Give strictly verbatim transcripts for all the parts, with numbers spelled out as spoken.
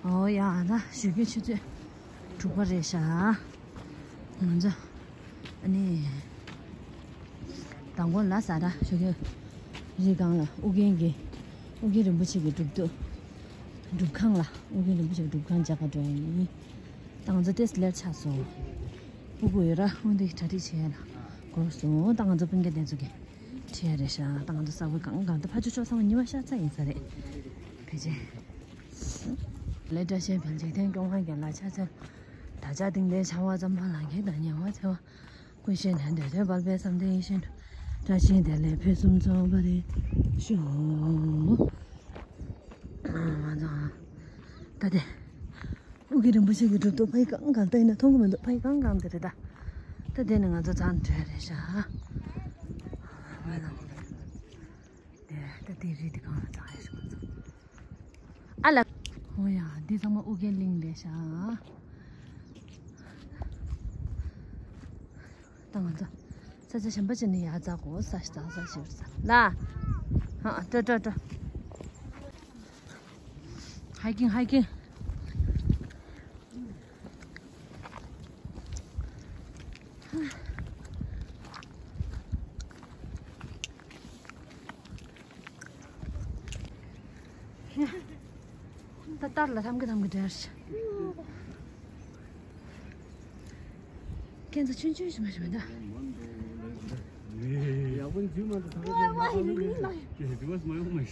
ཨོ་ཡ་ད་ཞོགས་ཀའི་ཆུ་ཚོད་དྲུག་པ་རེད་ཤག་ང་ཚོ་ཨ་ནི་མདང་དགོང་ལ་ས་ར་ཞོགས་ཀའི་རི་སྒང་ལ་ཨུ་རྒྱན་གྱི་ཨུ་རྒྱན་རིན་པོ་ཆེ་གི་སྒྲུབ་ཐུབ་སྒྲུབ་ཁང་ལ་ཨུ་རྒྱན་རིན་པོ་ཆེ་གི་སྒྲུབ་ཁང་མཇལ་ག་འགྲོ་ཡ་ཡིན། ད་ང་ཚོ་ཏེས་ལེར་ཆགས་སོང་། ཕྲུ་གུ་ཡོད་ར་སྔོན་དུ་གྲ་སྒྲིག་བྱེད་ཡ་ལ་འགོར་སོང་། ད་ང་ཚོ་སྤུན་ཀྱག་དེ་ཚོ་གི་ཁྲིད་ཡ་རེད་ཤག་ད་ང་ཚོ་ས་བོན་གང་གང་ད་ཕ་ཆུ་ཆོག་ཚང་མ་ཉི་མ་ཤར་ཚར་ཡིན་ས་རེད། ཕལ་ཆེར་ལས་བཀྲ་ཤིས་འཕེལ་འཇིག་རྟེན་སྐྱོང་བ་རྒྱལ་ལ་ཕྱག་འཚལ། བདག་ཅག་དིང་རིའི་ཆར་པ་ཙམ་པ་ལ་ཁྱེད་དང་མཉམ་པར་འཚལ་བ། ཀུན་ཤེས་ནན་ཏན་དོད་པ་དཔལ་བསམ་གཏན་ཡེ་ཤེས་འགྲོ། བཀྲ་ཤིས་བདེ་ལེགས་ཕུན་སུམ་ཚོགས་པར་ཤོག་ད་དེ། ཨུ་རྒྱན་རིན་པོ་ཆེ་གི་སྒྲུབ་ཐུབ་ཕ་ཡི་གང་གང་ལྟ་ཡིན་ན་མཐོང་གི་མི་འདུག་ཕ་ཡི་གང་གང་དེ་རེད་ད། ད་དེ་ནི་ང་ཚོ་རྩ་འགྲོ་ཡ་རེད་ཤག་ང་ཚོ་དེ་ད་དེ་རི་དེ་གང་ལ་འཛེག་ཡ་ཞིག་ང་ཚོ། ཨ་ལ། ཨོ་ཡ་འདི་ཚང་མ་ཨུ་རྒྱན་གླིང་རེད་ཤག་ད་ང་ཚོ་ས་ཆ་གཞན་པ་ཅིག་ནས་ཡར་འཛེག་གོ་ས་ཞིག་འཛེག་ས་ཞིག་རེད་ས་ལ། ཧ་ཏྲ་ཏྲ་ཏྲ། Hiking, hiking. ད་ལྟར་ལ་ཐམ་གི་ཐམ་གི་འདྲ། ཁྱེད་ཚོ་ཆུང་ཆུང་ཞིག་མ་ཞིག་མ་འདྲ།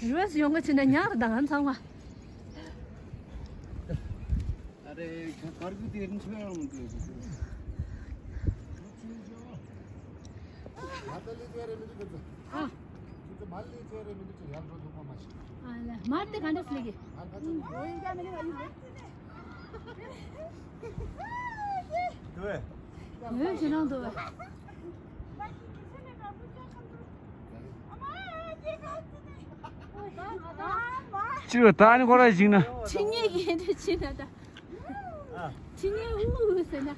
རི་བས་ཡོང་གི་ཕྱིན་ན་ཉག་རེད་ད་ང་ཚང་མ། ཨ། མར་དེ་ག་འདྲ་སླེབས་ཀྱི། འོད་ཞེ་དྲག་འདུག་བས། ཅི་ད་ནི་ཁོ་ར་ཞིག་ན། ཁྲི་ཉེ་གི་འདྲ་ཕྱིན་ན་ད། ཁྲི་ཉེ་ཨུ་ཨུ་ཟེར་ན།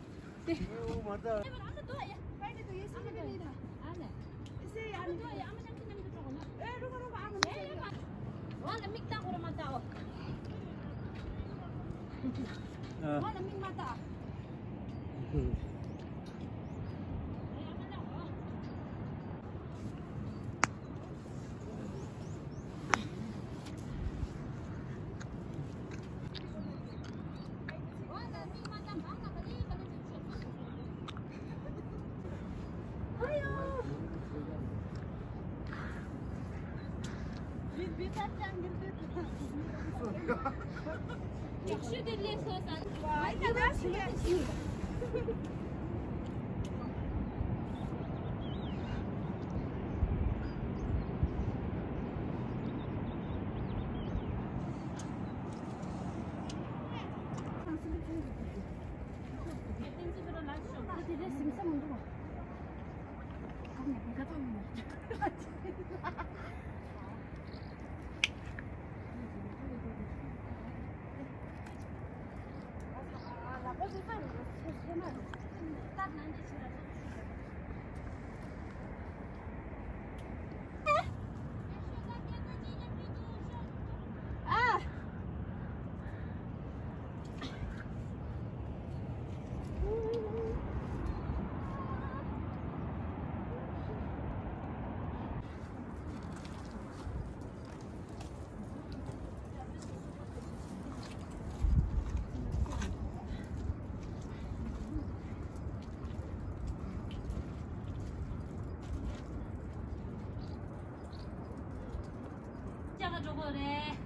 ཅག་ག་འགྲོ་གོ་རེད།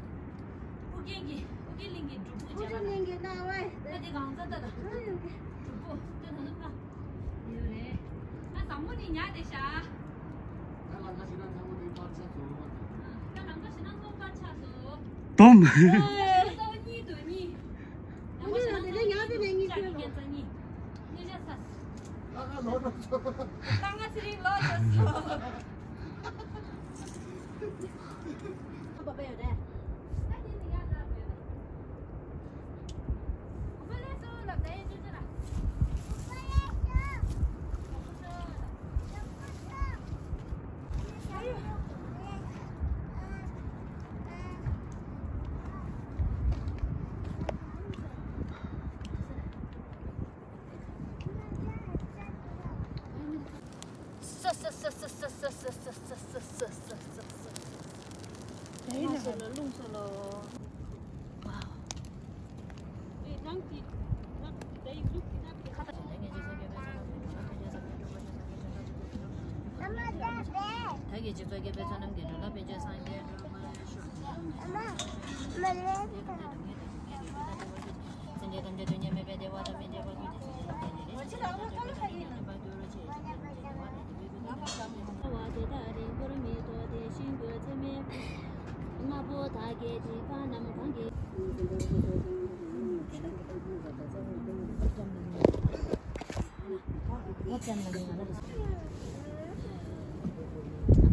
ཨུ་རྒྱན་གྱི་ཨུ་རྒྱན་གླིང་གི་སྒྲུབ་ཕུག་ཅག་ག་ཨུ་རྒྱན་གླིང་གི་ན་བའི་ད་དེ་གང་ས་ད་ད་ཨུ་རྒྱན་གྱི་སྒྲུབ་ཕུག་དེ་ད་ད་ད་ཡོད་རེད། ང་བཟང་པོ་ནི་ཉག་དེ་ཤ། ད་ལམ་ཁ་ཞིག་ན་ཚང་མ་དེ་པར་ཆགས་སོང་བ། ད་ལམ་ཁ་ཞིག་ན་ཚང་མ་པར་ཆགས་སོང་། དོམ། ཨོ་ད་གཉིས་འདུག་གཉིས། ལམ་ཁ་ཞིག་ན་ཚང་མ་གཉིས་འདུག་ཅག་གི་སྐད་ཆ་གཉིས། གཉིས་ཆ་ཚ། ད་ང་ཚེ་རིང་ལོག་འགྲོ་སོང་། རླུང་སོ་ལོ།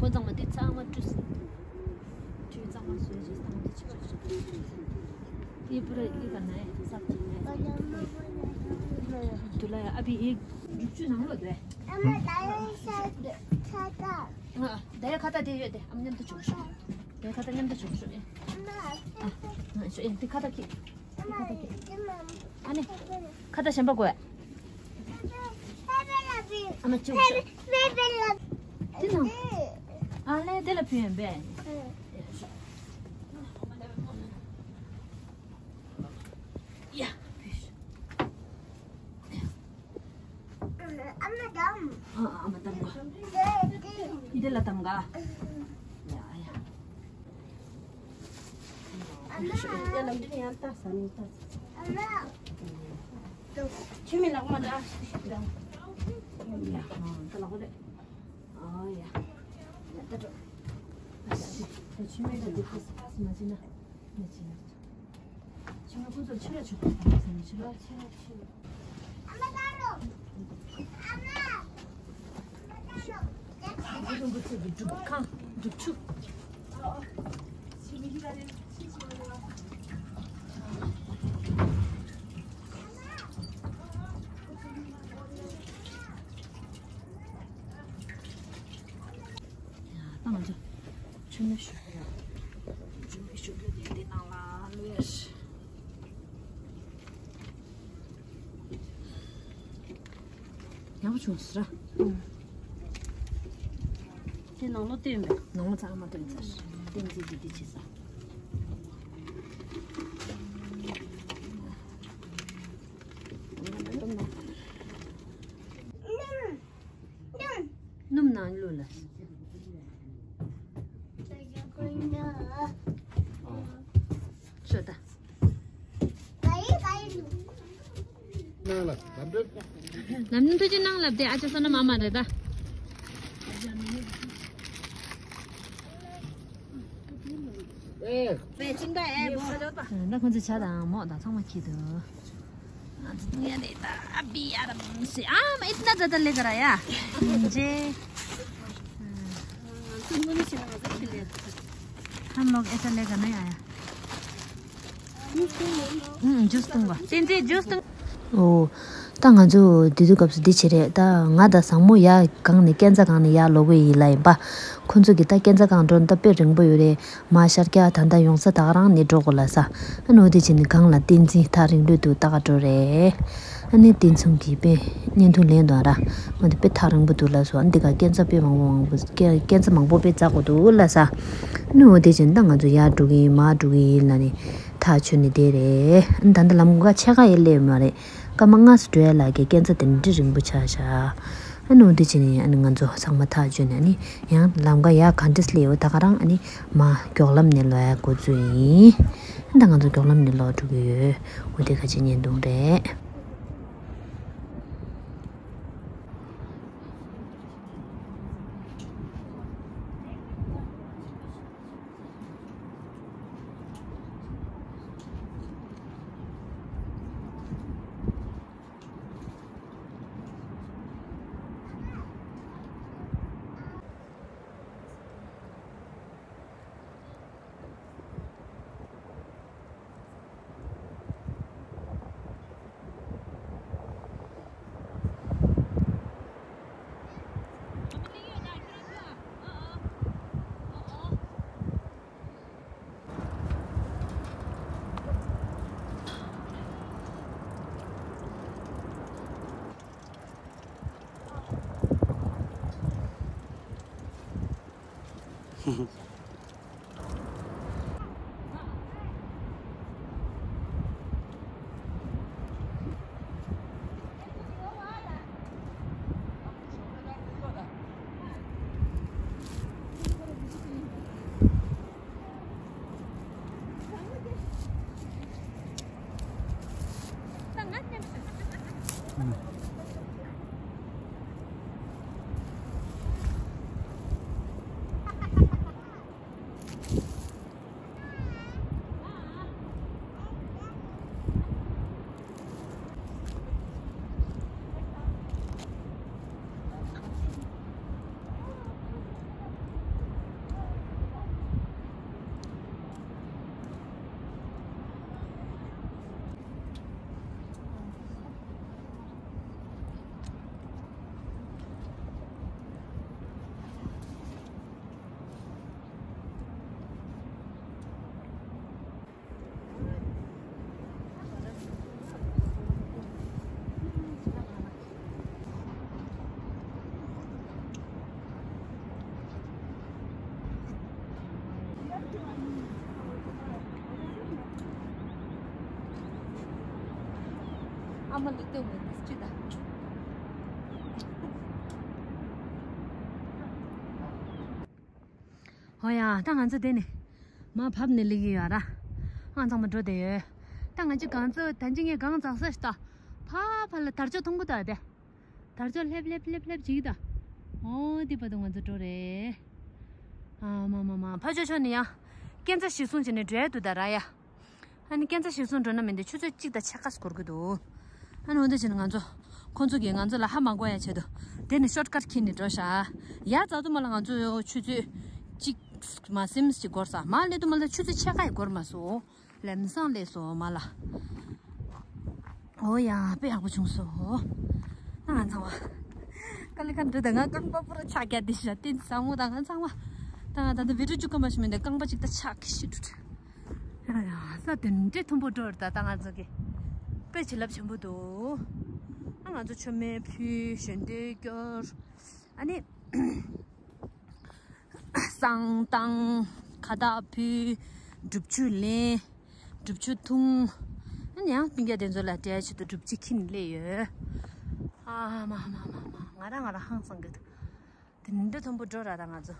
ཁོ་ཚང་མ་དེ་ཚང་མ་བཀྲུས། ཁྱོད་གཙང་མ་བཟོས་རྗེས་བཏང་དེ་ཆིག་ཆོག་ཆོག་དེ་པུ་ར་ཨི་ག་ན་ཡ་ས་ཅི་ན་ཡ། དུ་ལ་ཡ་ཨ་བི་ཨི་འབྲུག་ཆུ་ནང་ལོ་དེ། ཨ་མ་ད་ཡ་ས་ཆ་ད། ཨ་ད་ཡ་ཁ་ཏ་དེ་ཡོད་དེ་ཨམ་མཉམ་དུ་བྱུག་ཤོག་ད་ཡ་ཁ་ཏ་མཉམ་དུ་བྱུག་ཤོག་ཨ་ཨ་ཤོག་ཨེ་དེ་ཁ་ཏ་ཁྱི། དེ་ཁ་ཏ་ཁྱི། ཨ་ནི། ཁ་ཏ་གཞན་པ་དགོས། ཨ་མ་ཅུ་ཅུ། དེ་ན། ཨ་ལེ་དེ་ལ་ཕུལ་ཡོན་པས། ཡ། ཕུལ། ཨ་མ་དམ། ཨ་ཨ་མ་དམ་ག་དེ་ལ་དམ་ག་ཡ་ཡ། ཨ་མ། ཡ་ལམ་འདི་ཡང་ལྟ་ས་ནི་ལྟ་ས། ཨ་མ། ཆུ་མི་ལག་མ་འདྲ་ཞིག་ཞིག་འདྲ། ཡ་ཧ་ད་ལག་པ་རེད། ཨ་ཡ། ཡ་ད་འགྲོ། ཨ་ཞིག་ཆུ་མི་འདྲ་འདི་ཁ་སི་ཁ་སི་མ་ཅི་ན་མ་ཅི་ན། ཆུ་མི་ཁོ་ཚོར་ཆུ་ར་ཆུ་ཁ་སི་མ་ཅི་ན་ཆུ་ར་ཆུ། ང་ཚོ་ཆུ་མོ་ཞུ་གི་ཡོད། ཆུ་མོ་ཞུ་གི་ཡོད་དེ་ནང་ལ་ལོས། ཡག་པོ་བྱུང་ཟེར། དེ་ནང་ལོ་བཏོན་པས། ནང་ལོ་ཚང་མ་བཏོན་ཚར། བཏོན་ཚིག་གི་དེ་བྱེད་ས། སྣུམ་ནང་བླུགས་ལ། ཤོད་ད། ནང་ལ་ལམ་འགྲོ། ལམ་འགྲོ་ཐུགས་རྗེ་གནང་ལབ་དེ་ཨ་ཅག་བསོད་ནམས་ཨ་མ་རེད་ད། ཨེ། ད་ཁོང་ཚོ་ཇ་དང་མོག་དང་ཚང་མ་འཁྱེར་འདུག་ང་ཚོ་ཡ་རེད་ད། ཨ་བི་ཡ་རམ་སི་ཨ་མ་ཨི་ཏི་ན་ཛ་ད་ལེ་ག་ར་ཡ། ཇེ། हम लोग ऐसा लेकर नहीं आया। ཨུམ། ཇུས་འཐུང་བ། བསྟན་འཛིན་ཇུས་འཐུང་། ཨོ། ད་ང་ཚོ་དེ་དུས་སྐབས་སུ་འདི་བྱེད་རེད་ད། ང་དང་བཟང་མོ་ཡ་གང་ནས་སྐས་འཛེག་གང་ནས་ཡར་ལོག་གི་ཡིན་ལ་ཡིན་པ། ཁོ་ཚོ་གི་ད་སྐས་འཛེག་གང་འགྲོ་ན་ད་དཔེ་རིང་པོ་ཡོད་རེད། མ་ཤར་རྒྱག་ད་ལྟ་ཡོང་ས་ད་ག་རང་ནས་འགྲོ་དགོས་ལ་ས། ཨ་ནི་འོ་དེ་བྱས་ནས་གང་ལ་བསྟན་འཛིན་ཐག་རིང་ལོས་འདུག་ད་ག་འགྲོ་རེད། ཨ་ནི་དེ་མཚུངས་ཀྱི་དཔེ་བརྙན་ཐུང་ལེན་དང་ར། ང་དེ་དཔེ་ཐག་རིང་པོ་འདུག་ལ་སོ། ཨ་ནི་འདི་ག་སྐས་འཛེག་དཔེ་མང་པོ་མང་པོ་སྐས་འཛེག་མང་པོ་དཔེ་འཛེག་དགོས་འདུག་ལ་ས། ཨ་ནི་འོ་དེ་བྱས་ནས་ད་ང་ཚོ་ཡར་འགྲོ་གི་ཡིན་མར་འགྲོ་གི་ཡིན་ལ་ནི་ཐག་ཆོད་ནས་བསྡད་རེད། ཨ་ནི་ད་ལྟ་ལམ་ཁ་ཕྱེད་ཀ་ཡང་སླེབས་མ་རེད། སྐར་མ་ལྔ་ཙམ་འགྲོ་ཡ་ལ་གི་སྐས་འཛེག་དེ་འདྲ་རིང་པོ་ཆགས་ཤག་ཨ་ནི་འོ་དེ་བྱས་ནས་ཨ་ནི་ང་ཚོ་ཚང་མ་ཐག་ཆོད་ནས་ཨ་ནི་ཡང་ལམ་ཁ་ཡར་ག་འདྲས་སླེབས་ཡོད་ད་ག་རང་ཨ་ནི་མར་མགྱོགས་ལམ་ནས་ལོག་ཡ་འགོ་བཙུགས་ཡིན། ཨ་ད་ང་ཚོ་མགྱོགས་ལམ་ནས་ལོག་འགྲོ་གི་ཡོད། འོ་དེ་ཁ་ཆེ་བརྙན་ཐུང་རེད། ཨ་མ་ལུས་སྟོན་མི་འདུག་ཅི་ད། ཧོ་ཡ། ད་ང་ཚོ་དེ་ནས་མར་བབས་ནས་སླེབས་ཀྱི་ཡོད་ར། ཨང་ཚང་མ་འགྲོ་བསྡད་ཡོད། ད་ང་ཚོ་གང་ཚོ་ད་ཅི་ངས་གང་ཚང་ས་ཞིག་ད། ཕ་ཕ་ལ་དར་ལྕོག་མཐོང་གི་འདུག་ཨ་དེ། དར་ལྕོག་ལྷེབ་ལྷེབ་ལྷེབ་ལྷེབ་བྱེད་ཀྱི་འདུག་ཨོ་དེ་བར་དུ་ང་ཚོ་འགྲོ་རེད། ཨ་མ་མ་མ་ཕ་ཆོས་ཆོས་ནས་ཡང་སྐས་འཛེག་གཞི་བཟུང་བྱས་ནས་འགྲོ་ཡ་འདུག་ད་ར་ཡ། ཨ་ནི་སྐས་འཛེག་གཞི་བཟུང་འགྲོ་ན་མི་འདུག་ཆུ་ཚོད་གཅིག་དང་ཕྱེད་ཀ་འགོར་གི་འདུག་ཨ་ནི་འོ་འདི་བྱས་ནས་ང་ཚོ་ཁོང་ཚོ་གིས་ང་ཚོ་ལ་ཧ་མ་གོ་ཡ་ཆེད་དུ་དེ་ནས་ཤོཊ་ཀཊ་འཁྱེར་ནས་འགྲོ་ཤག་ཡར་འཛེག་དུས་མ་ལ་ང་ཚོ་ཆུ་ཚོད་གཅིག་མ་ཟིན་ཞིག་འགོར་ས། མར་སླེབས་དུས་མ་ལ་ཆུ་ཚོད་ཕྱེད་ཀ་ཡང་འགོར་མ་སོང་། ལམ་སང་སླེབས་སོང་མར་ལ། ཨོ་ཡ་དཔེ་ཡག་པོ་བྱུང་སོང་། ད་ང་ཚང་མ་དཀའ་ལས་ཁག་འདུག་ད་ང་རྐང་པ་པུ་ར་ཆག་རྒྱག་དེ་ཤ་ཏིན་བཟང་མོ་ད་ང་ཚང་མ། ད་ང་ད་ལྟ་བི་ཌིའོ་བཅུག་གི་མ་ཤི་མི་འདི་རྐང་པ་གཅིག་ད་ཆག་གི་ཤི་འགྲོ། ཡ་ཡ་ས་དེ་འདྲའི་མཐོན་པོ་འགྲོ་རེད་ད། ད་ང་ཚོ་གི་དཔེ་བྱིན་རླབས་ཆེན་པོ་འདུག་ཨ་ང་ཚོ་མཆོད་མེ་ཕུལ། ཞལ་འདོན་སྐྱོར། ཨ་ནི་བསང་བཏང་། ཁ་བཏགས་ཕུལ། སྒྲུབ་ཆུ་ལེན། སྒྲུབ་ཆུ་འཐུང་། ཨ་ནི་ཡང་སྤུན་ཀྱག་དེ་ཚོ་ལ་སྤྲད་ཆེད་དུ་སྒྲུབ་ཆུ་འཁྱེར་ནས་སླེབས་ཡོད། ཨ་མ་མ་མ་མ། ང་རང་ང་རང་ཧང་སང་གི་འདུག་དེ་འདྲ་མཐོན་པོ་འགྲོ་ར་ད་ང་ཚོ།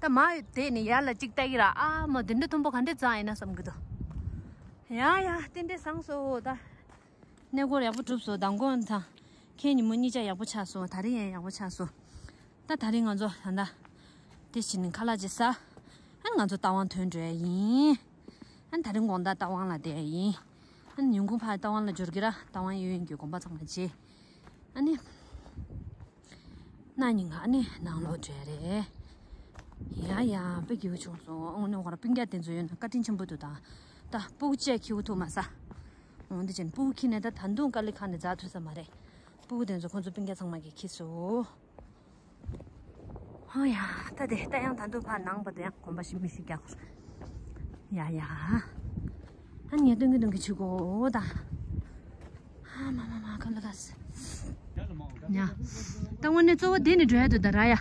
ད་མར་དེད་ནས་ཡར་ལ་གཅིག་ལྟ་གི་ར། ཨ་མ་དེ་འདྲ་མཐོན་པོ་ག་འདྲས་འཛེག་ཡིན་ན་བསམ་གི་འདུག་ཡ་ཡ་རྟེན་འབྲེལ་བཟང་སོང་ད། གནས་སྐོར་ཡག་པོ་གྲུབ་སོང་། མདང་དགོང་དང་ཁྱེད་ཉིན་མོ་གཉིས་ཆ་ཡག་པོ་ཆགས་སོང་། ད་རིང་ཡང་ཡག་པོ་ཆགས་སོང་། ད་ད་རིང་ང་ཚོ་ད་ལྟ་དེ་བྱས་ནས་ཁ་ལག་ཅིག་ཟ། ཨ་ནི་ང་ཚོ་རྟ་དབང་ཐོན་འགྲོ་ཡ་ཡིན། ཨ་ནི་ད་རིང་དགོང་དག་རྟ་དབང་ལ་བསྡད་ཡ་ཡིན། ཨ་ནི་ཉིན་གུང་ཕར་རྟ་དབང་ལ་འབྱོར་གི་ར། རྟ་དབང་གཡས་གཡོན་གྱི་དགོན་པ་ཚང་མ་མཇལ། ཨ་ནི་གནངས་ཉིན་ང་ནི་ནང་ལོགས་འགྲོ་ཡ་རེད། ཡ་ཡ་དཔེ་སྐྱིད་པོ་བྱུང་སོང་། དངོས་གནས་ཁོ་རང་སྤུན་ཀྱག་དེ་ཚོ་ཡོད་ན་བཀའ་དྲིན་ཆེན་པོ་འདུག་ད་ད་སྤུ་གུ་བཅས་འཁྱེར་ཐུབ་མ་ས། འོ་འདི་བྱས་ནས་སྤུ་གུ་འཁྱེར་ནས་ད་ད་དུང་དཀའ་ལས་ཁག་ནས་འཛེག་ཐུབ་ས་མ་རེད། སྤུ་གུ་དེ་ཚོ་ཁོང་ཚོ་སྤུན་ཀྱག་ཚང་མ་གིས་འཁྱེར་སོང་། ཨོ་ཡ། ད་དེ་ད་ཡང་ད་དུང་ཕར་ནང་བར་དུ་ཡང་གོམ་པ་ཞིག་མི་ཞིག་རྒྱག་དགོས། ཡ་ཡ། ཨ་ནི་ངས་སྟོན་གི་སྟོན་གི་བྱེད་དགོས་ད། ཨ་མ་མ་མ་ག་ལ་ག་སི། ཡ། ད་དངོས་གནས་གཙོ་བོ་དེ་ནས་འགྲོ་ཡ་འདུག་ད་ར་ཡ།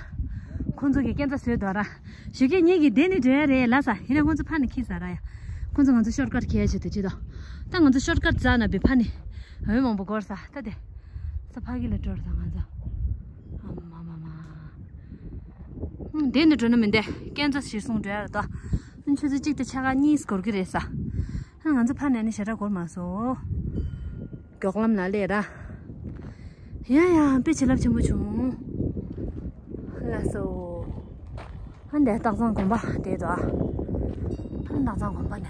ཁོང་ཚོ་གིས་སྐས་འཛེག་བཟོས་འདུག་ར། ཞོགས་ཀས་ངེད་ཀྱིས་དེ་ནས་འགྲོ་ཡ་རེད་ལབ་ས། ཡིན་ན་ཁོང་ཚོ་ཕར་ནས་འཁྱེར་ས་ར་ཡ། ཁོང་ཚོ་ང་ཚོ་ཤོཊ་ཀཊ་འཁྱེར་ཡ་ཆེད་དུ་བྱེད་དོ། ད་ང་ཚོ་ཤོཊ་ཀཊ་འཛེག་ན་བི་ཕར་ནས་འོ་མང་པོ་འགོར་ས། ད་དེ་ས་ཕ་གི་ལ་འགྲོ་ར་ད་ང་ཚོ། ཨ་མ་མ་མ། ཧུམ། དེ་ནས་འགྲོ་ན་མི་འདི་སྐས་འཛེག་གཞིར་བཟུང་འགྲོ་ཡ་རེད་དོ། ཆུ་ཚོད་གཅིག་དང་ཕྱེད་ཀ་གཉིས་འགོར་གི་རེད་ས། ང་ཚོ་ཕར་ནས་ནི་ཞེ་དྲག་འགོར་མ་སོང་། མགྱོགས་ལམ་ལ་སླེབས་ར། ཡ་ཡ་དཔེ་བྱིན་རླབས་ཆེན་པོ་བྱུང་། ལགས་སོ། ཨ་འདི་སྟག་ཚང་དགོན་པ་དེ་དོ། ཨ་སྟག་ཚང་དགོན་པ་ནས།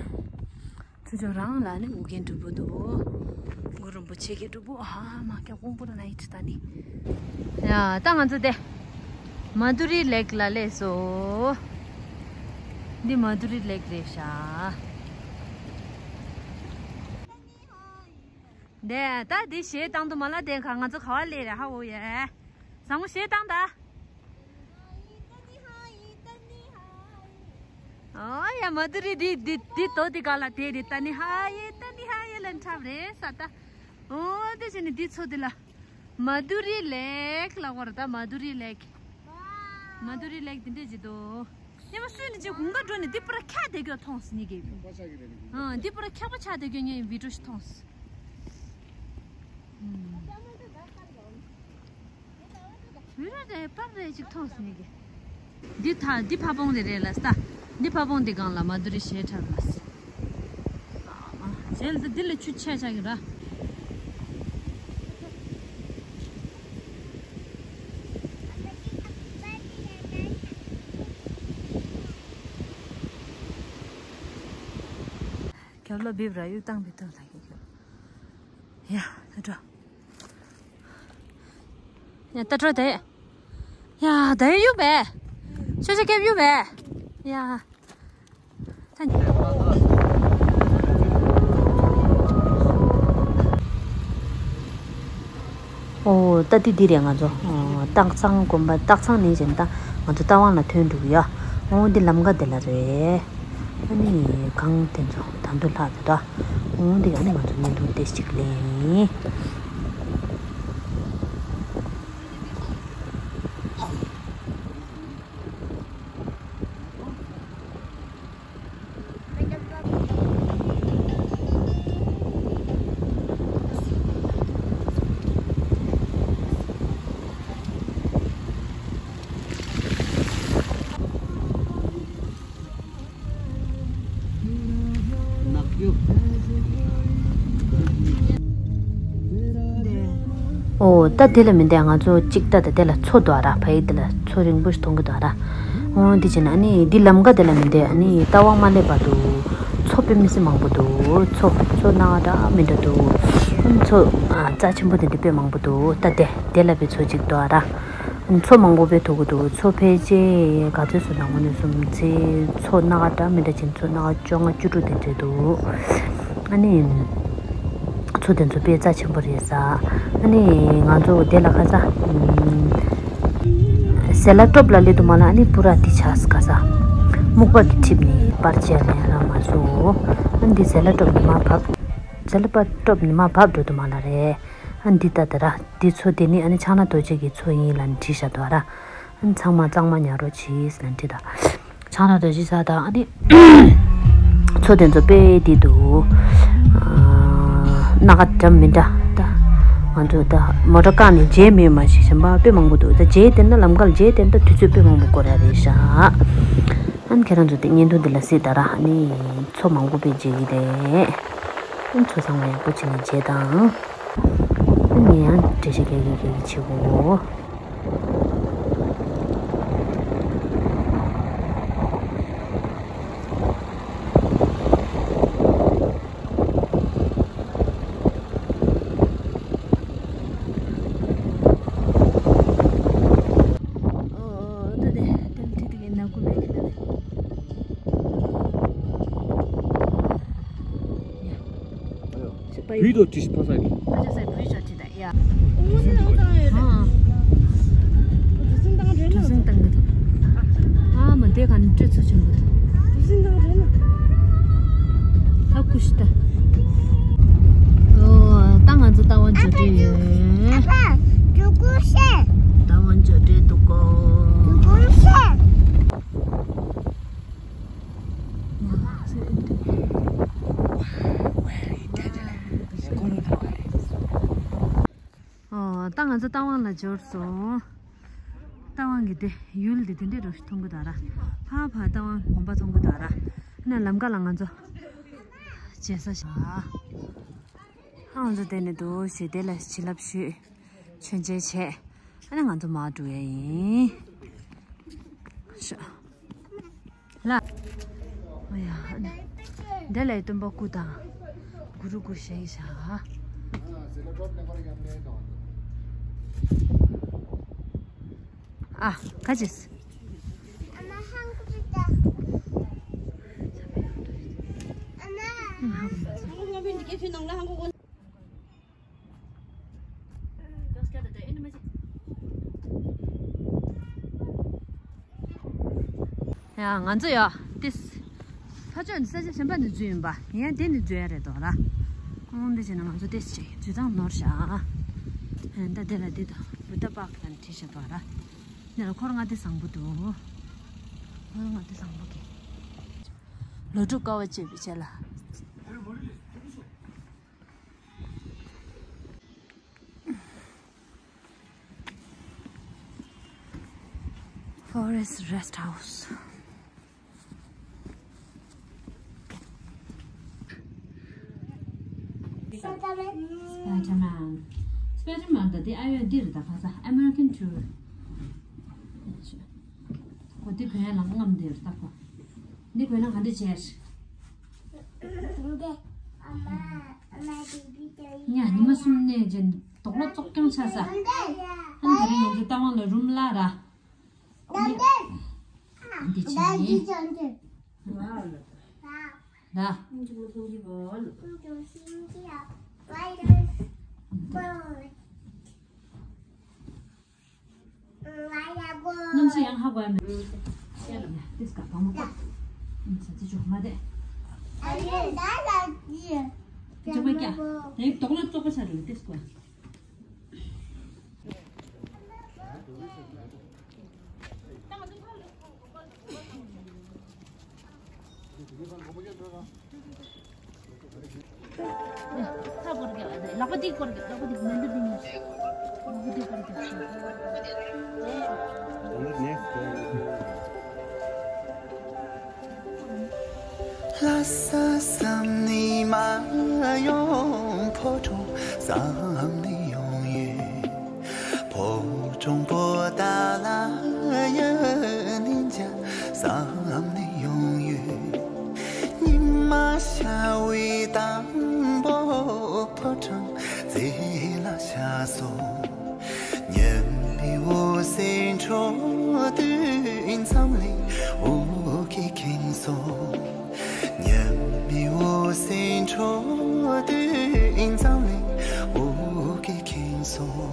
ཚུར་ཕྱོགས་རང་ལ་ནི་ཨོ་རྒྱན་སྒྲུབ་ཕུག་འདུག་གུ་རུ་རིན་པོ་ཆེ་གི་སྒྲུབ་ཕུག་ཨ་མ་ཀྱང་དཔང་པོ་ལ་ཡིད་ཆེས་ད་ནི། ཡ་ད་ང་ཚོ་དེ་མ་དུ་རི་ལེག་ལ་སླེབས་སོང་། འདི་མ་དུ་རི་ལེག་རེད་ཤག་འདི་ད་འདི་གཞས་བཏང་དུས་མ་ལ་དེ་ག་ང་ཚོ་ག་བ་སླེབས་རེད་ཧ་འོ་ཡ། བཟང་མོ་གཞས་བཏང་ད། ཨོ་ཡ་མ་དུ་རི་འདི་འདི་འདི་དོ་འདི་ག་ལ་དེ་རེད། ད་ནི་ཧ་ཡེ་ད་ནི་ཧ་ཡེ་ལ་འཁྲབ་རེད་ས་ད། ཨོ་དེ་བྱས་ནས་འདི་ཚོ་འདི་ལ་མ་དུ་རི་ལེག་ལབ་དགོས་རེད་ད། མ་དུ་རི་ལེག་མ་དུ་རི་ལེག་འདི་འདྲས་ཅིག་འདུག་ཉི་མ་སུས་ནི་ཅིག་དགུན་ཁ་འགྲོ་ནས་འདི་པར་ཁྱག་བསྡད་རྒྱུ་མཐོང་སོང་ངེད་ཀྱིས། ཨ་འདི་པར་ཁྱག་པ་ཆགས་བསྡད་རྒྱུ་ངས་བི་ཌིའོ་ཞིག་མཐོང་སོང་། བི་ཌིའོ་དེ་པར་རེ་ཅིག་མཐོང་སོང་ངེད་ཀྱིས། འདི་ཐ་འདི་ཕ་བོང་དེ་རེད་ལ་ས། འདི་ཕ་བོང་དེ་སྒང་ལ་མ་དུ་རི་ཞེ་དྲག་ལ་ས། ཨ་ཨ་ཞལ་དུ་འདི་ལ་ཆུ་ཆད་ཆགས་ཀྱི་ར། རྒྱབ་ལ་བིབ་ར་ཡུག་བཏང་བི་ཏོ་ལ་ཡི་ཡ་ད་འགྲོ། ཡ་ད་འགྲོ་དེ། ཡ་ད་ཡུག་བས། ཤོ་ཤོ་ཁེབ་ཡུག་བས། ཡ། ཨོ་ད་འདི་འདི་རེད་ང་ཚོ། ཨོ་སྟག་ཚང་དགོན་པ་སྟག་ཚང་ནས་བྱས་ད་ང་ཚོ་རྟ་དབང་ལ་ཐོན་འགྲོ་གི་ཡ། ཨོ་འདི་ལམ་ཀ་འདི་ལ་རེད། ཨ་ནི་གང་དེ་ཚོ་ད་འདུ་ལྷག་འདུག་ད། ཨོ་འདི་ཨ་ནི་ང་ཚོ་བརྙན་ཐུང་ཏེ་ཅིག་ལེན། ཨོ་ད་དེ་ལ་མི་འདས་ང་ཚོ་གཅིག་ལྟ་ད་དེ་ལ་མཚོ་འདུག་ཨ་ར། ཕ་ཡི་དེ་ལ་མཚོ་རིང་པོ་ཞིག་མཐོང་གི་འདུག་ཨ་ར། ཨོ་འདི་བྱས་ན་ཨ་ནི་འདི་ལམ་ཀ་དེ་ལ་མི་འདས་ཨ་ནི་རྟ་དབང་མ་སླེབས་བར་དུ་མཚོ་དཔེ་མི་སྲིད་མང་པོ་འདུག་མཚོ་མཚོ་སྣ་འདྲ་མི་འདྲ་འདུག་མཚོ་ཨ་རྩ་ཆེན་པོ་དེ་འདྲ་དཔེ་མང་པོ་འདུག་ད་དེ་དེ་ལ་དཔེ་མཚོ་གཅིག་འདུག་ཨ་ར། མཚོ་མང་པོ་དཔེ་མཐོ་པོ་འདུག་མཚོ་ཕལ་ཆེར་ག་ཚོད་ཟེར་ན་དངོས་གནས་སུ་མཚོ་སྣ་འདྲ་མི་འདྲ་ཅིག་མཚོ་སྣ་བཅོ་ལྔ་བཅུ་དྲུག་དེ་འདྲ་འདུག་ཨ་ནི། མཚོ་དེ་ཚོ་དཔེ་རྩ་ཆེན་པོ་རེད་ས། ཨ་ནི་ང་ཚོ་དེ་ལ་ཁ་ས། ཟེ་ལ་ཀྲོབ་ལ་སླེབས་དུས་མ་ལ་ཨ་ནི་པུ་ར་དེ་ཆགས་ཁ་ས། སྨུག་པ་གི་ཁྲིབ་ནི་པར་ཆས་ལ་ཡང་རང་མ་བཟོ། ཨ་ནི་འདི་ཟེ་ལ་ཀྲོབ་ནི་མ་བབ། ཟེ་ལ་པ་ཀྲོབ་ནི་མ་བབ་འགྲོ་དུས་མ་ལ་རེད། ཨ་ནི་འདི་ལྟ་དེ་ར་འདི་མཚོ་དེ་ནི་ཨ་ནི་ཕྱག་ན་རྡོ་རྗེ་གི་མཚོ་ཡིན་ལ་བྲིས་བཞག་འདུག་ཨ་ར། ཨ་ནི་ཚང་མ་གཙང་མ་ཉར་རོགས་གྱིས་ལ་བྲིས་ད། ཕྱག་ན་རྡོ་རྗེ་ས་དང་ཨ་ནི། མཚོ་དེ་ཚོ་དཔེ་དེ་འདུག་སྣ་ཁ་འདྲ་མི་འདྲ་ད། ང་ཚོ་ད་མོ་ཊ་བཀག་ནས་མཇལ་མེད་མ་ཞིག་གཞན་པ་དཔེ་མང་པོ་འདུག་ད་མཇལ་དེ་ན་ལམ་ཁར་མཇལ་དེ་ན་དུས་ཚོད་དཔེ་མང་པོ་འགོར་ཡ་རེད་ཤག་ཨ་ནི་ཁྱེད་རང་ཚོ་དེ་བརྙན་ཐུང་འདི་ལ་གཟིགས་ད་ར་ཨ་ནི་མཚོ་མང་པོ་དཔེ་མཇལ་གི་རེད། ཨ་ནི་མཚོ་ཚང་མ་ཡག་པོ་བྱས་ནས་མཇལ་དང་། ཨ་ནི་ངས་ཡང་འགྲེལ་བཤད་རྒྱག་གི་རྒྱག་གི་བྱེད་དགོས། བུའི་རྡོ་ཏི་ཕ་ས་གི། ཕ་ས་བུའི་ཞོ་ཏི་ད་ཡ། ཨ། ཨ་མ་དེ་ག་ནས་སྤྲོད་ཚུལ་ཆེན་པོ་འདུག་ཨ་ཀུ་ཤི་ད། ཨོ་ད་ང་ཚོ་རྟ་དབང་འཇོག་འདྲེ་ཡོད། རྟ་དབང་འཇོག་འདྲེ་འདུག་གོ། ཨོ་ད་ང་ཚོ་རྟ་དབང་ལ་འབྱོར་སོང་། རྟ་དབང་གི་དེ་ཡུལ་དེ་དེ་འདྲའི་རོ་ཞིག་མཐོང་གི་འདུག་ར། ཕ་ཕ་རྟ་དབང་དགོན་པ་མཐོང་གི་འདུག་ར། ན་ལམ་ཀ་ལ་ང་ཚོ་བྱེད་ས་ཞིག་ཨ་ང་ཚོ་དེ་ནས་འདུག་ཞེས་དེ་ལ་བྱིན་རླབས་ཞུས། མཆོད་མཇལ་བྱས། ཨ་ནི་ང་ཚོ་མར་འགྲོ་ཡ་ཡིན། ཤ། ལ། ཨ་ཡ། འདི་ལ་སྟོན་པ་སྐུ་དང་། གུ་རུ་སྐུ་བཞེངས་བཞག་ཨ། ག་ཅིས། ཡ་ང་ཚོ་ཡ་ཏིས། ཕ་ཆོས་ནི་ས་ཆ་གཞན་པ་ནས་འཛུལ་ཡིན་པ་ཡང་དེ་ནས་འཛུལ་ཡ་རེད་དོ་ར། ཨོང་འདི་བྱས་ན་ང་ཚོ་ཏིས་ཆེ་འཛུལ་སྟངས་ནོར་ཤག་ཨ་ད་དེ་ལ་འདི་དང་བུ་ད་པག་ལ་བྲིས་ཤག་དོ་ར། འདི་ལ་འཁོར་ལྔ་སྡེ་བཟང་པོ་འདུག་ང་ང་དེ་བཟང་པོ་གི། ལོ་དྲུག་དཀའ་བ་སྤྱད་པའི་ཆེད་ལ། Forest Rest House. Spider-Man. Spider-Man ད་དེ་ཨ་ཡོད་འདིར་ད་ཁ་ས་American Tour. ཁོ་དེ་བོད་ཡ་ལ་རྔམ་འདིར་ད་ཁོ། འདི་བོད་ན་ག་འདྲ་བྱས། ཉ་ཉི་མ་གསུམ་ནས་ཅན་དོག་ལོ་ཙོག་ཀྱང་ཆ་ས། ཨན་ད་རིང་ང་ཚོ་ལྟ་དབང་ལ་རུམ་ལ་ར། འདི་ཆེ་ནི། ར། གནམ་གཤིས་ཡང་ཧ་གོ་ཡ་མེད། ཤེས་ལ་མེད་ཏིས་ཀ་བ་མོ་པ། ས་ཚི་ཆོག་མ་དེ། ཅོ་མ་ཀྱ། དེ་དོག་ལ་ཙོག་པ་ཆ་རུ་ཏིས་ཀ། ལག་པ་འདི་སྐོར་གྱི་ལག་པ་འདི་མེ་འདི་འདི་ཉོས། ལག་པ་འདི་སྐོར་གྱི། ལྷ་ས་བསམ་ནི་མ་ཡོང་། ཕོ་བྲང་བསམ་ནི་ཡོང་ཡོད། ཕོ་བྲང་པོ་ཏཱ་ལ་ཡ་ནིང་ཇ་བསམ་ནི་ཡོང་ཡོད། ཉི་མ་ཤར་བའི་དང་པོ་ཕོ་བྲང་རྩེ་ལ་ཤར་སོང་། ཉི་མའི་འོད་ཟེར་འཕྲོ་དུས་མཚམས་ལས་འོད་ཀྱིས་ཁེངས་སོང་། ཉི་མའི་འོད་ཟེར་འཕྲོ་དུས་མཚམས་ལས་འོད་ཀྱིས་ཁེངས་སོང་།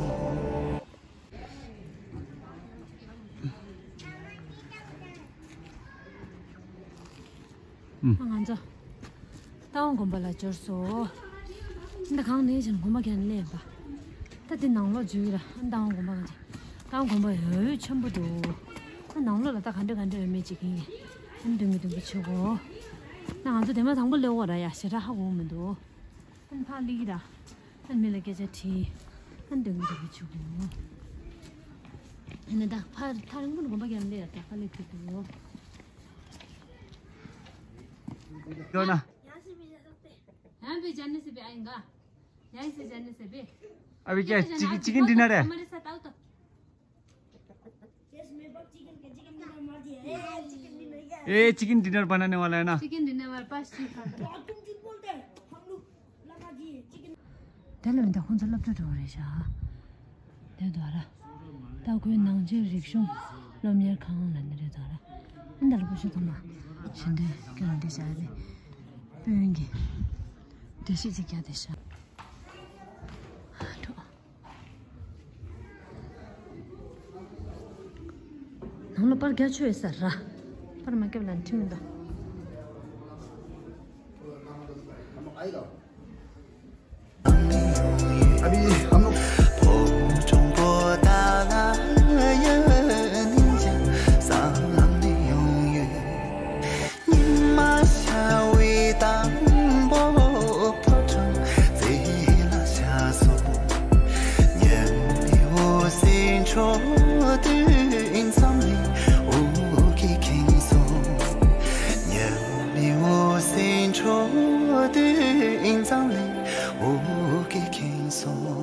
ང་ཚོ་རྟ་དབང་དགོན་པ་ལ་འབྱོར་སོང་། འདི་གང་ནས་ཀྱང་དགོན་པ་གྱང་ལེན་པ། ད་འདི་ནང་ལོགས་འཛུལ་ར། རྟ་དབང་དགོན་པ་གང་ཅི། རྟ་དབང་དགོན་པ་འོ་ཆེན་པོ་འདུག་ད་ནང་ལོགས་ལ་ད་ག་འདྲ་ག་འདྲ་ཡོད་མེད་ཅིག་ཡིན། ཨ་ནི་སྟོན་གི་སྟོན་གི་ཆུ་གོ། ད་ང་ཚོ་དེ་མ་དང་པོ་སླེབས་འོ་ར་ཡ་ཞེ་དྲག་ཧ་གོ་མི་འདུག་ཨ་ནི་ཕར་སླེབས་ཀྱི་ར། ཨ་ནི་མི་ལ་སྐད་ཆ་དྲིས། ཨ་ནི་སྟོན་གི་སྟོན་གི་ཆུ་གོ། ཨ་ནི་ད་ཕར་ཐག་རིང་པོ་ནས་དགོན་པ་གྱང་ལེན་ཡ་ད་ཕར་སླེབས་ཐུབ་འདུག་ཡོད་ན། ཡང་བི་ཅན་ནི་སི་བི་ཨ་ཡིན་ག་ཡང་སི་ཅན་ནི་སི་བི། ཨ་བི་ཅན་ཅི་ཅི་ཅི་ཀིན་ཌི་ནར་རེད། ཨེ་ཅི་ཀིན་ཌི་ནར་བ་ན་ནེ་ཝ་ལ་ཧེ་ན། ཅི་ཀིན་ཌི་ནར་བ་པ་ཤི་ཁ། དེ་ལ་འདི་ཁོང་ཚོ་སློབ་གྲྭ་འགྲོ་བ་རེད་ཤག་དེ་དོ་ར། ད་ཁོའི་ནང་ཆོས་རིག་གཞུང་སློབ་གཉེར་ཁང་ལ་ནི་རེད་དོ་ར། ཨ་འདི་ལ་བུ་ཤུ་ཐོང་མ། ཞེ་འདི་སྐྱོན་འདི་བྱ་ཡ་དེ། དཔོན་གྱི། བདེ་སྐྱིད་ཅིག་རྒྱ་དེ་ཤག་འགྲོ། ནང་ལ་པར་རྒྱ་ཆོས་ས་ར། པར་མ་སྐྱབས་ལ་ཁྲིམས་མི་འདུག་ཉི་མ་ཤར་བའི་དང་པོ་ཕོ་བྲང་རྩེ་ལ་ཤར་སོང་། ཉི་མའི་འོད་ཟེར་འཕྲོ་དུས་མཚམས་ལས་འོད་ཀྱིས་ཁེངས་སོང་། ཉི་མའི་འོད་ཟེར་འཕྲོ་དུས་མཚམས་ལས་འོད་ཀྱིས་ཁེངས་སོང་།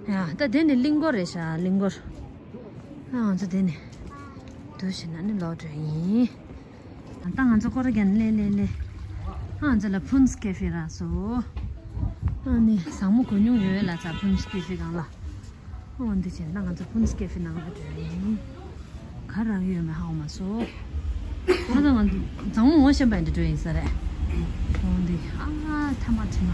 ཡ། ད་དེ་ནི་གླིང་སྐོར་རེད་ཤག་གླིང་སྐོར། ང་ཚོ་དེ་ནས་འདུག་བྱས་ནས་ནི་ལོག་འགྲོ་ཡིན། ད་ང་ཚོ་སྐོར་རྒྱག་ནས་སླེབས་སླེབས་སླེབས། ང་ཚོ་ལ་ཕུན་སི་ཀེ་ཧྥེ་རག་སོང་། ཨ་ནི་བཟང་མོ་གོ་མྱོང་ཡོད་ལ་ཚ་ཕུན་སི་ཀེ་ཧྥེ་སྒང་ལ། འོ་འདི་བྱས་ན་ང་ཚོ་ཕུན་སི་ཀེ་ཧྥེ་ནང་ལ་འགྲོ་ཡིན། ག་རག་ཡོད་མེད་ཧ་གོ་མ་སོང་། ད་ལྟ་ང་ཚོ་བཟང་མོ་ངོ་ཤེས་པ་འདི་འགྲོ་ཡིན་ས་རེད། འོ་འདི་ཨ་ཐ་མ་ཐི་མ།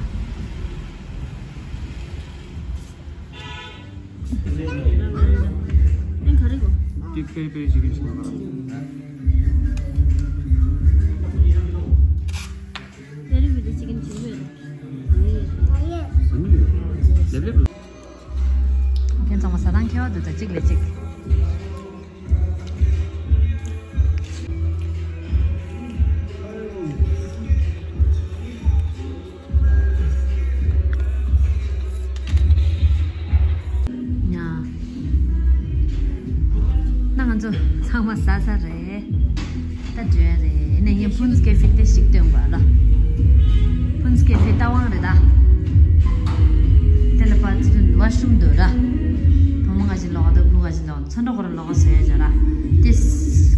ཨེ་ག་རེ་གོ། ཏིག་པེ་པེ་ཅིག་གི་ཆེན་པ། Very very chicken chili. ཁྱེད་ཚང་མ་ཟ་སྟངས་ཁྱད་པར་འདུག་ད་གཅིག་ལས་གཅིག་ཉ། ད་ང་ཚོ་ཚང་མ་ཟ་ཚར་རེད། ད་འགྲོ་ཡ་རེད། ཨ་ནི་ངས་ཕུན་སི་ཀེ་ཧྥེ་དེ་ཞིག་སྟོན་དགོས་ལ། ཕུན་སི་ཀེ་ཧྥེ་རྟ་དབང་རེད་ད། དེ་ལ་པ་ཚུན་བ་ཤུམ་འདུག་ར། བུ་མོ་ག་ཞིག་ལོག་འདུག་བུ་ག་ཞིག་ལོག་འདུག་ཚོན་ཁྲ་ཁོ་ར་ལོག་ཟེར་ཡ་ཅོ་ར། དེ་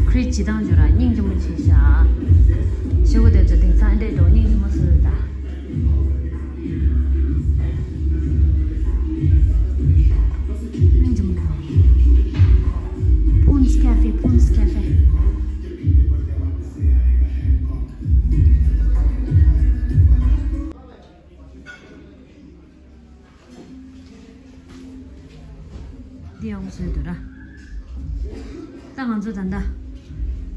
ཁྲིད་བྱེད་སྟངས་ཅོ་ར་སྙིང་རྗེ་མོ་བྱེད་ཤག་ཞེ་པོ་དེ་ཚོ་དེང་སང་འདྲེ་འགྲོ་སྙིང་རྗེ་མོ་བཟོས་ད། སྙིང་རྗེ་མོ། ཕུན་སི་ཀེ་ཧྥེ། ཕུན་སི་ཀེ་ཧྥེ། འདི་ཡང་བཟོས་འདུག་ར། ད་ང་ཚོ་ད་ལྟ་རྟ་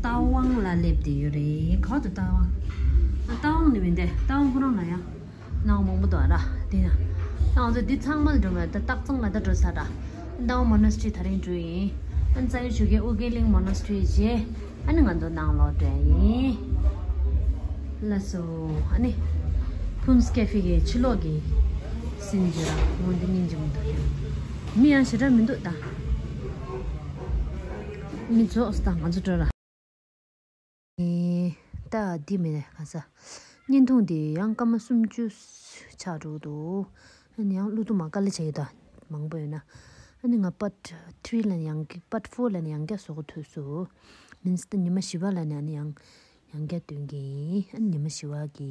དབང་ལ་སླེབས་བསྡད་ཡོད་རེད། ག་འདུག་རྟ་དབང་། རྟ་དབང་ནི་མིན་ཏེ་རྟ་དབང་ཁོ་རང་ལ་ཡང་སྣང་བ་མང་པོ་འདུག་ར། དེ་ཡང་ང་ཚོ་འདི་ཚང་མ་ལ་འགྲོ་མེད་ད། སྟག་ཚང་ལ་ད་འགྲོ་ཚར་ར། རྟ་དབང་མོ་ནེ་སི་ཊི་རི་དེ་རིང་འགྲོ་ཡིན། ཨ་ནི་རྩ་བའི་ཆོས་རྒྱལ་ཨོ་རྒྱན་གླིང་མོ་ནེ་སི་ཊི་རི་རྗེས། ཨ་ནི་ང་ཚོ་ནང་ལོགས་འགྲོ་ཡིན། ལགས་སོ། ཨ་ནི་ཕུན་སི་ཀེ་ཧྥེ་གི་ཕྱི་ལོགས་ཀྱི་སིན་ཅིག་ར། འོ་འདི་སྙིང་རྗེ་མོ་འདུག་མི་ཡང་ཞེ་དྲག་མི་འདུག་ད། མི་ཚོགས་ད་ང་ཚོ་འགྲོ་ར། ཨེ། ད་འདི་མིན་ནས་ག་ས། བརྙན་ཐུང་འདི་ཡང་སྐར་མ་སུམ་ཅུ་ཆགས་འགྲོ་གི་འདུག་ཨ་ནི་ཡང་བློ་ཐུ་མ་དཀའ་ལས་བྱེད་ཀྱི་ད། མང་པོ་ཡོད་ན། ཨ་ནི་ང་པཱར་ཊི་ཐི་རི་ལ་ནི་ཡང་གི་པཱར་ཊི་ཕོར་ལ་ནི་ཡང་བསྐྱར་བཟོ་དགོས་ཐུག་སོང་། མིན་སི་ད་ཉི་མ་བཞི་པ་ལ་ནི་ཨ་ནི་ཡང་ཡང་བསྐྱར་སྟོན་གྱི་ཡིན། ཨ་ནི་ཉི་མ་བཞི་པ་གི་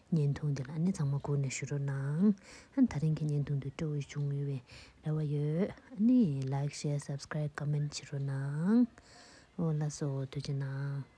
བརྙན་ཐུང་འདི་ལ་ཨ་ནི་ཚང་མ་སྒུག་ནས་བཞུགས་རོགས་གནང་། ཨ་ནི་ད་རིང་གི་བརྙན་ཐུང་འདི་སྤྲོ་བོ་བྱུང་ཡོད་པའི་རེ་བ་ཡོད། ཨ་ནི་ལའིཀ་ཤེར་སབ་སི་ཀ་རའིབ་ཀོ་མེན་ཊི་བྱེད་རོགས་གནང་། འོ་ལགས་སོ། ཐུགས་རྗེ་གནང་།